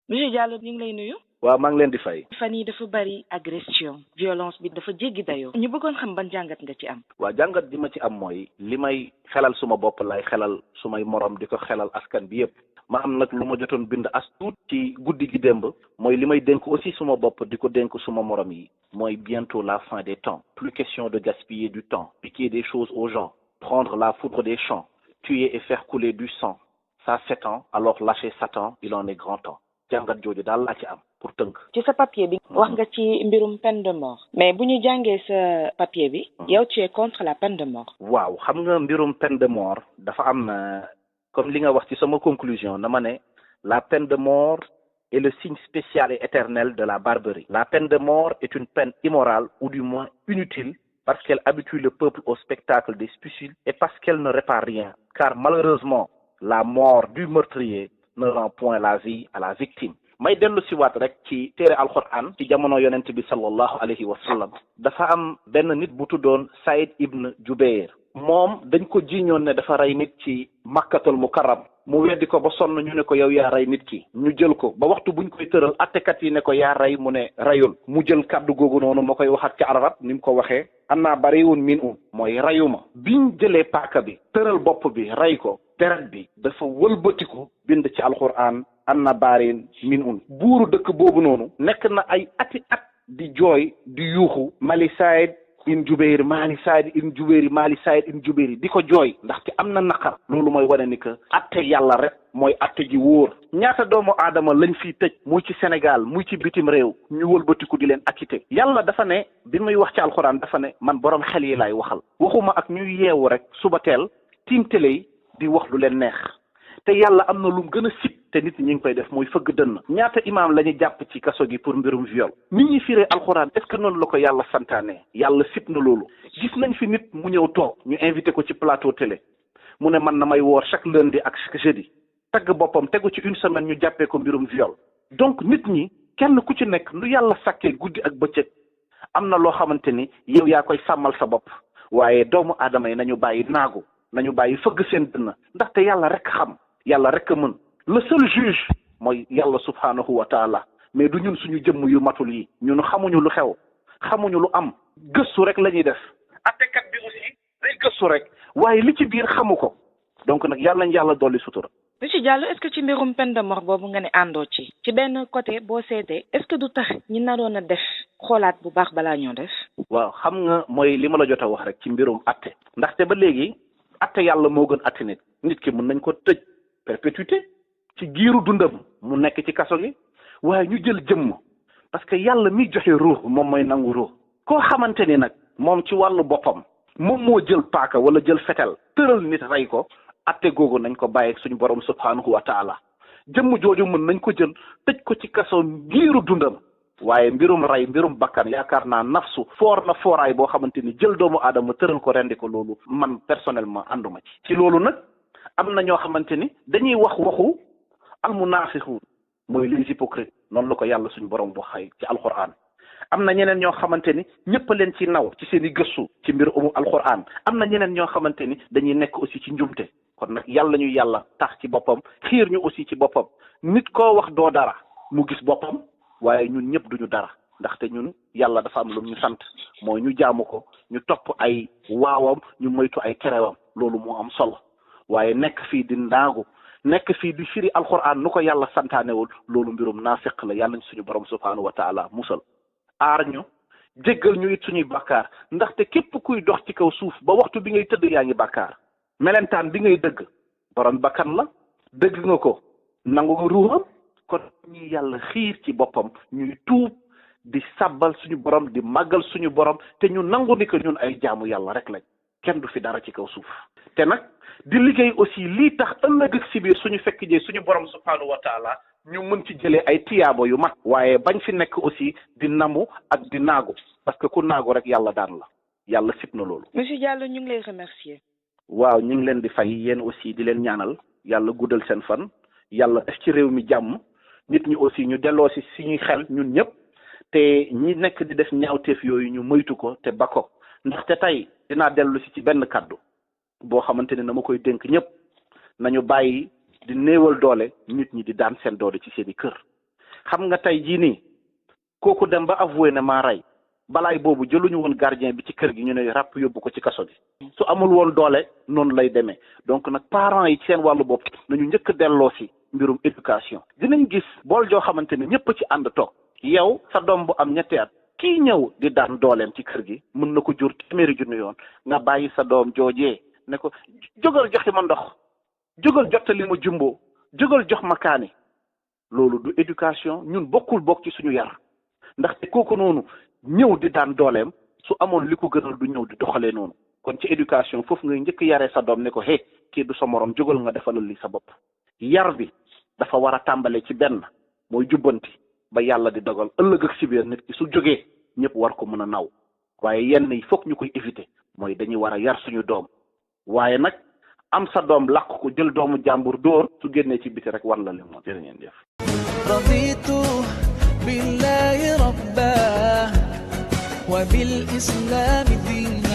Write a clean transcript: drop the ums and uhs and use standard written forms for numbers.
monsieur Diallo ñu ngi lay nuyu. waaw maa ngi leen di fay. fan yii dafa bari agression violence bi dafa jéggi dayoo. ñu bëggoon xam ban jàngat nga ci am. waaw jàngat bi ma ci am mooy li may xelal suma bopp lay xelal sumay morom di ko xelal askan bi yëpp. ma am nag lu ma jotoon bind as tuut ci guddi gi démb mooy li may dénk aussi suma bopp di ko dénk suma morom yi mooy bientôt la fin des temps. Plus question de gaspiller du temps, piquer des choses aux gens, prendre la foudre des champs, tuer et faire couler du sang. Ça s'étend, alors lâchez Satan, il en est grand temps. jàngat jooju daal laa ci am pour tënk. ci sa papier bi. wax nga ci mbirum peine de mort. mais bu ñu jàngee sa papier bi. yow tu es contre la peine de mort. waaw xam nga mbirum peine de mort dafa am comme li nga wax ci sama conclusion dama ne la peine de mort est le signe spécial et éternel de la barbarie. La peine de mort est une peine immorale ou du moins inutile parce qu'elle habitue le peuple au spectacle des spiciles et parce qu'elle ne répare rien. Car malheureusement, la mort du meurtrier ne rend point la vie à la victime. may dellu si waat rek ci téere alquran ci jamono yonent bi sallallahu alayhi wa sallam dafa am benn nit bu tuddoon Saïd ibn Jubayr moom dañ ko jiiñoon ne dafa rey nit ci makkatul mukarram mu weddi ko ba sonn ñu ne ko yow yaa rey nit ki ñu jël ko ba waxtu buñ koy tëral attekat yi ne ko yaa rey mu ne reyul mu jël kàddu googu noonu ma koy waxaat ci arab ni mu ko waxee annaa bariwun min mooy reyuma biñ jëlee paaka bi tëral bopp bi rey ko deret bi dafa wëlbatiku bind ci alquran anna baarin min buuru dëkk boobu noonu nekk na ay ati at di jooy di yuuxu mali Saïd in Jubayr mali Saïd in Jubayr mali Saïd in Jubayr di ko jooy ndaxte am na naqar loolu mooy wane ni que atte yàlla rek mooy atte ji wóor ñaata doomu aadama lañ fiy tëj muy ci Sénégal muy ci bitim réew ñu wëlbatiku di leen acquitté yàlla dafa ne bi muy wax ci alxuraan dafa ne man borom xel yi laay waxal waxuma ak ñuy yeewu rek suba teel tiim télé yi di wax lu leen neex te yàlla am na lu mu gën a sib te nit ñi ngi koy def mooy fëgg dënn ñaata imaam la ñu jàpp ci kaso gi pour mbirum viol nit ñi firee alxuraan est-ce que noonu la ko yàlla santaane yàlla sib na loolu gis nañ fi nit mu ñëw toog ñu invité ko ci plateau télé mu ne man na may woor chaque lundi ak chaque jeudi tagg boppam tegu ci une semaine ñu jàppee ko mbirum viol donc nit ñi kenn ku ci nekk lu yàlla sàkkee guddi ak bëccëg am na loo xamante ni yow yaa koy sàmmal sa bopp waaye doomu aadama yi nañu bàyyi naagu nañu bàyyi fëgg seen dënn ndaxte yàlla rek xam yàlla rek mën le seul juge mooy yàlla subhanahu wa taala mais du ñun suñu jëmm yu matul yi ñun xamuñu lu xew xamuñu lu am gëstu rek la ñuy def attekat bi aussi day gëstu rek waaye li ci biir xamu ko donc nag yàlla nañ yàlla dolli sutura. monsieur Diallo est-ce que ci mbirum peine de mort boobu nga ne àndoo ci benn côté boo seetee est-ce que du tax ñi naroon a def xoolaat bu baax balaa ñoo def. waaw xam nga mooy li ma la jot a wax rek ci mbirum atte ndaxte ba léegi atte yàlla moo gën atte nit ki mën nañ ko tëj perpétuité ci giiru dundam mu nekk ci kaso gi waaye ñu jël jëmm parce que yàlla mi joxe ruux moom mooy nangu ruux koo xamante ni nag moom ci wàllu boppam moom moo jël paaka wala jël fetel tëral nit rey ko atte googu nañ ko bàyyi suñu borom subhanahu wa taala jëmm jooju mën nañ ko jël tëj ko ci kaso giiru dundam waaye mbirum rey mbirum bakkan yaakaar naa nafsu foor na fooraay boo xamante ni jël doomu aadama tëral ko rendi ko loolu man personnellement ànduma ci loolu nag am na ñoo xamante ni dañuy wax waxu almunaafiqun mooy les hypocrites noonu la ko yàlla suñu borom bu xay ci alquran am na ñeneen ñoo xamante ni ñëpp leen ci naw ci seen i gëstu ci mbir alquran am na ñeneen ñoo xamante ni dañuy nekk aussi ci njumte kon nag yàlla ñu yàlla tax ci boppam xiir ñu aussi ci boppam nit koo wax doo dara mu gis boppam waaye ñun ñëpp duñu dara ndaxte ñun yàlla dafa am lu ñu sant mooy ñu jaamu ko ñu topp ay waawam ñu moytu ay terewam loolu moo am solo waaye nekk fii di ndaagu nekk fii di firi alquran nu ko yàlla santaanewul loolu mbirum naafiq la yàlla ñu suñu borom subhanahu wa taala musal aar ñu jéggal ñu it suñuy bàkkaar ndaxte képp kuy dox ci kaw suuf ba waxtu bi ngay tëdd yaa ngi bàkkaar melentaan bi ngay dëgg borom bakkan la dëgg nga ko nangu nga ruuxam kon ñuy yàlla xiir ci boppam ñuy tuub di sabbal suñu borom di màggal suñu borom te ñu nangu ni que ñun ay jaamu yàlla rek lañ kenn du fi dara ci kaw suuf te nag di liggéey aussi lii tax ëllëg ak si biir suñu fekk jee suñu borom subhanahu wa taala ñu mën ci jëlee ay tiyaabo yu mag waaye bañ fi nekk aussi di namu ak di naagu parce que ku naagu rek yàlla daan la yàlla sib na loolu. monsieur Diallo ñu ngi lay remercier. waaw ñu ngi leen di fay yéen aussi di leen ñaanal yàlla guddal seen fan yàlla def ci réew mi jàmm nit ñi aussi ñu delloo si suñuy xel ñun ñëpp te ñi nekk di def ñaawteef yooyu ñu moytu ko te ba ko ndaxte tey dinaa dellu si ci benn kàddu boo xamante ne dama koy dénk ñëpp nañu bàyyi di néewal doole nit ñi di daan seen doole ci seen i kër xam nga tey jii nii kooku dem ba avoué ne maa rey balaay boobu jëluñu woon gardien bi ci kër gi ñu ne ràpp yóbbu ko ci kaso bi su amul woon doole noonu lay demee donc nag parents yi seen wàllu bopp nañu njëkk delloo si mbirum éducation. dinañ gis bool joo xamante ne ñëpp ci ànd toog yow sa doom bu am ñetti at kii ñëw di daan dooleem ci kër gi mën na ko jur téeméeri junni yoon nga bàyyi sa doom joojee ne ko jógal joxi ma ndox jógal jottali ma jumbo jógal jox ma kaani loolu du éducation ñun bokkul bokk ci suñu yar ndaxte kooku noonu ñëw di daan dooleem su amoon li ko gënal du ñëw di doxalee noonu kon ci éducation foofu ngay njëkk yaree sa doom ne ko hé kii du sa morom jógal nga defalal li sa bopp yar bi dafa war a tàmbale ci benn mooy jubbanti ba yàlla di dogal ëllëg ak si biir nit ki su jógee ñëpp war ko mën a naw waaye yenn yi foog ñu koy éviter mooy dañuy war a yar suñu doom waaye nag am sa doom làq ko jël doomu jàmbur dóor su génnee ci biti rek war la leen moom jërë ngeen jëf. raditu billahi rabba wa bil islami diina